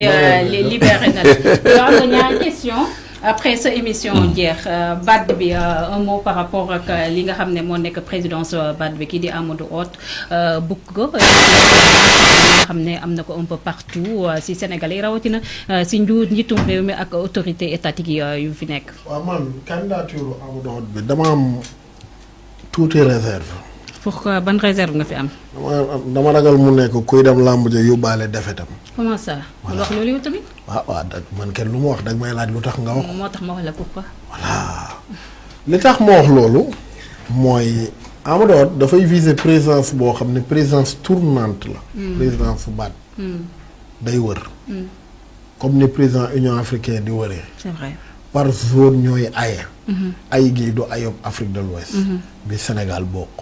libéré na la am na ñaari question après sa émission jeex BAD bi un mot par rapport ak li nga xam ne moo nekk présidence BAD bi kii di Amadou Hott bugg ko nga xam ne am na ko un peu partout si Sénégal yi rawatina si njiitum réew mi ak autorité étatique yi yu fi nekk. waaw man candidature Amadou Hott bi dama am tuuti réserve. pourquoi ban réserve nga fi am. dama ragal mu nekk kuy dem làmb ja yóbbaale defetam. comment ça. voilà wax loolu yow tamit. waaw man kenn lu ma wax dag may laaj lu tax nga wax. moo tax ma wax la pourquoi. voilà li tax ma wax loolu mooy Amadou Hott dafay viser présidence boo xam ne présidence tournante la. présidence BAD. day wër. comme ni président Union africaine di wëree. c'est vrai. par zone ñooy aye. ay gi du ayob Afrique de l'Ouest bi Sénégal bokk.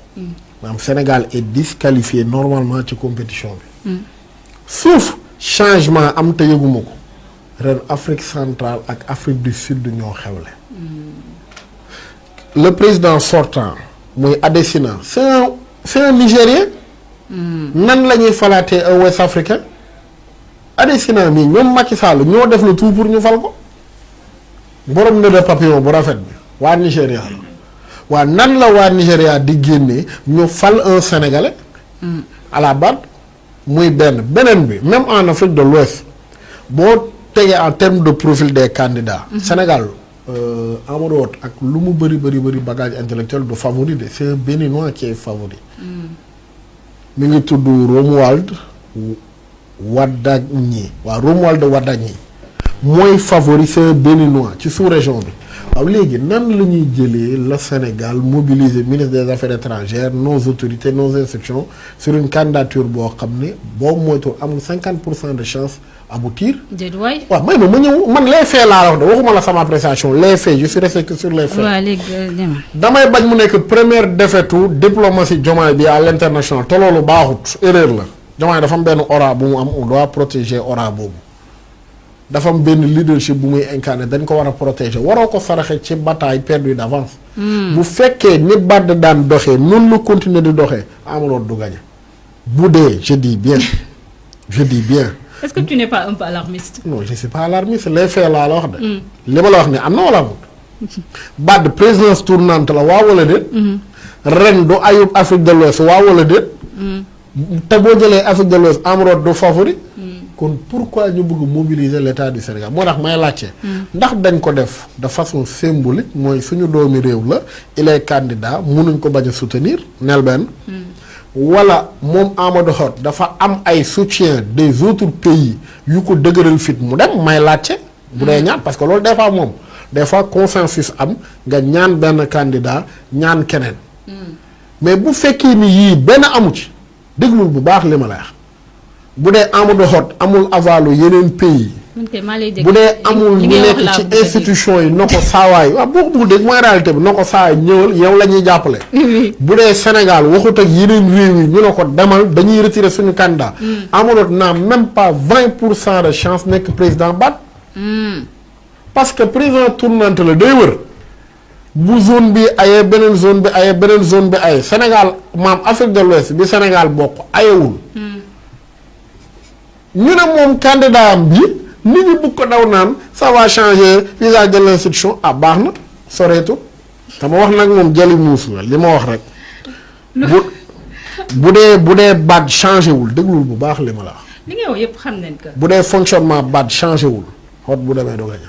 maanaam Sénégal est disqualifié normalement ci compétition bi. sauf changement am te yëguma ko ren Afrique centrale ak Afrique du Sud ñoo xewle. le président sortant muy Adesina c'est un Nigérien. nan la ñuy falaatee un West africain. Adesina mii ñoom Macky Sall ñoo def le tout pour ñu fal ko. borom ne de papillon bu rafet bi waa Nigéria la waa nan la waa Nigéria di génnee ñu fal un Sénégalais. à la BAD muy beneen bi même en Afrique de l'Ouest boo tegee en termes de profil des candidats. Sénégal Amadou Hott ak lu mu bëri bagage intellectuel du favori de c'est un Béninois qui est favori. mi ngi tudd Romuald Wadagni waaw Romuald Wadagni mooy favori c'est un Béninois ci sous-région bi. waaw léegi nan la ñuy jëlee la Sénégal mobiliser ministre des affaires étrangères nos autorités nos institutions sur une candidature boo xam ne boo moytu amul 50% de chance aboutir. déedéet waay. waaw may ma ñëw man les faits laa wax de waxuma la sama appréciation les faits je suis resté que sur les faits. waaw léegi damay bañ mu nekk première défaite diplomatie Diomaye bi à l'international te loolu baaxut erreur la Diomaye dafa am benn aura bu mu am on doit protéger aura boobu. dafa am benn leadership bu muy incarné dañ ko war a protéger waroo ko saraxe ci bataille perdue d'avance. bu fekkee ni BAD daan doxee noonu la continuer di doxee Amadou Hott du gagné. bu dee je dis bien. est-ce que tu n'es pas un peu alarmiste. non je suis pas alarmiste les faits laa la wax de. li ma la wax ni am na wala amul. BAD présidence tournante la waaw wala déet. ren du ayub Afrique de l'Ouest waaw wala déet. te boo jëlee Afrique de l'Ouest Amadou Hott du favori. kon pourquoi ñu bëgg mobiliser l'état du Sénégal moo tax may laajte. ndax dañ ko def de façon symbolique mooy suñu doomi réew la il est candidat mënuñ ko bañ a soutenir nel benn. wala moom Amadou Hott dafa am ay soutien des autres pays yu ko dëgëral fit mu dem may laajte. bu dee ñaan parce que loolu des fois moom des fois consensus am nga ñaan benn candidat ñaan keneen. mais bu fekkee ni yii benn amu ci déglul bu baax li ma lay wax. bu dee Amadou Hott amul avalu yeneen pays. bu dee amul ñu nekk ci institution yi na ko saawaay waaw boo ko bëgg dégg mooy réalité bi na ko saawaay ñëwal yow la ñuy jàppale. bu dee Sénégal waxut ak yeneen réew yi ñu ne ko demal dañuy retirer suñu candidat. Amadou Hott n'a même pas 20% de chance nekk président BAD. parce que président tournante la day wër bu zone bi ayee beneen zone bi ayee beneen zone bi ayee Sénégal maam Afrique de l'Ouest bi Sénégal bokk ayewul. ñu ne moom candidat am bi nit ñi bëgg ko daw naan ça va changer visage de l'institution baax na soreetu dama wax nag moom jëli muus la li ma wax rek. bu dee BAD changé wul déglul bu baax li ma la wax. li nga wax yëpp xam nañ ko. bu dee fonctionnement BAD changé wul Hott bu demee du gagné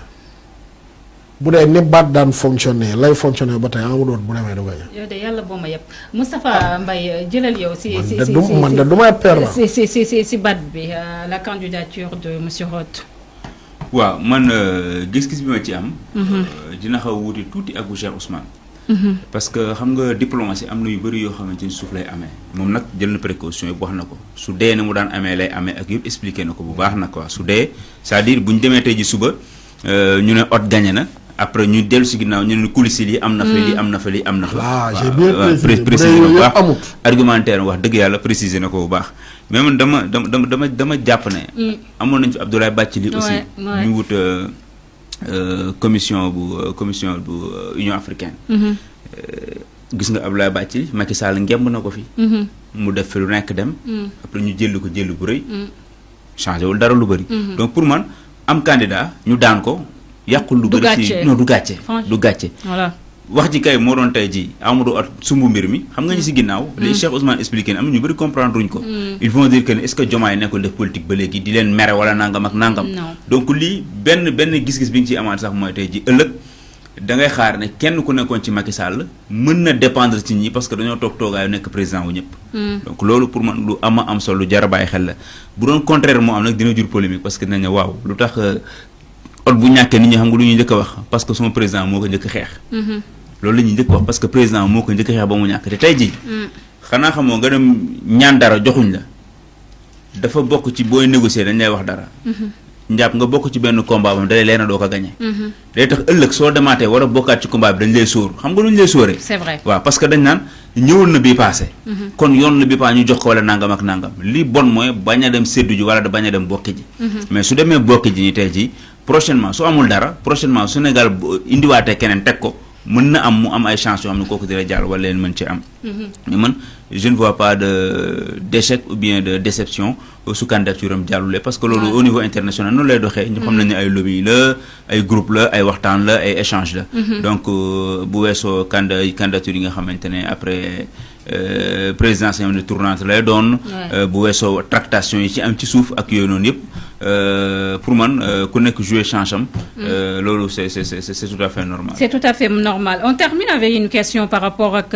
bu dee ni BAD daan fonctionner lay fonctionner ba tey Amadou Hott bu demee du gagné. yow de yàlla boo ma yëpp Moustapha Mbaye jëlal yow. man de du may perdre. si BAD bi la candidature de monsieur Hott. waaw man gis-gis bi ma ci am. dina xaw a wuute tuuti ak bu Cheikh Ousmane. parce que xam nga diplomatie am na yu bëri yoo xamante ni suuf lay amee moom nag jël na précaution yi wax na ko su dee na mu daan amee lay amee ak yëpp expliqué na ko bu baax na quoi su dee c'est-à-dire bu ñu demee tey ji suba ñu ne Hott gagné na. après ñu dellu si ginnaaw ñu ne coulisses yi am na fa lii am na fa lii am na fa. j'ai bien précisé na bu baax argumentaire wax dëgg yàlla précisé na ko bu baax mais man dama jàpp ne. amoon nañu fi Abdoulaye Bathily aussi. ñu wut commission bu Union africaine. gis nga Abdoulaye Bathily Macky Sall ngemb na ko fi. mu def fi lu nekk dem. après ñu jël ko jël bu rëy. changé wul dara lu bëri. donc pour man am candidat ñu daan ko yàqul lu bëri ci non du gàcce du gàcce voilà wax ji kay moo doon tey ji Amadou Hott sumbu mbir mi xam nga ñu si ginnaaw li Cheikh Ousmane expliqué ne am na ñu bëri comprendre ruñ ko ils vont dire que ne est-ce que Diomaye nekkul def politique ba léegi di leen mere wala nangam ak nangam donc lii benn gis-gis bi nga ciy amaat sax mooy tey ji ëllëg da ngay xaar ne kenn ku nekkoon ci Macky Sall mën na dépendre ci ñi parce que dañoo toog toogaayu nekk président wu ñëpp donc loolu pour man lu am solo lu jar a bàyyi xel la bu doon contraire moo am nag dina jur polémique parce que dinañ ne waaw lu tax Hott bu ñàkkee nit ñi xam nga lu ñuy njëkk a wax parce que son président moo ko njëkk a xeex loolu la ñuy njëkk wax parce que président moo ko njëkk a xeex ba mu ñàkk te tey jii xanaa xamoo nga dem ñaan dara joxuñ la dafa bokk ci booy négocier dañ lay wax dara njàpp nga bokk ci benn combat bam dalay leer na doo ko gagné day tax ëllëg soo demaatee war a bokkaat ci combat bi dañ lay sóor xam nga lu ñu lay sóoree c'est vrai waaw parce que dañ naan ñëwul na bii passé kon yoon la bi pas ñu jox ko wala nangam ak nangam li bon mooy bañ a dem séddu ji wala da bañ a dem bokki ji mais su demee bokki ji ni tey jii prochainement su amul dara prochainement Sénégal indiwaatee keneen teg ko mën na am mu am ay chance yoo xam ne kooku dina jàll wala leen mën ci am mais man je ne vois pas d'échec ou bien de déception su candidature am jàllule parce que loolu au niveau international noonu lay doxee ñu xam nañ ne ay lobby la ay groupe la ay waxtaan la ay échange la donc bu weesoo candidature yi nga xamante ne après présidence de tournante lay doon bu weesoo tractation yi ci am ci suuf ak yooyu noonu yëpp pour man ku nekk jouer change am loolu c'est tout à fait normal. C'est tout à fait normal. On termine avec une question par rapport ak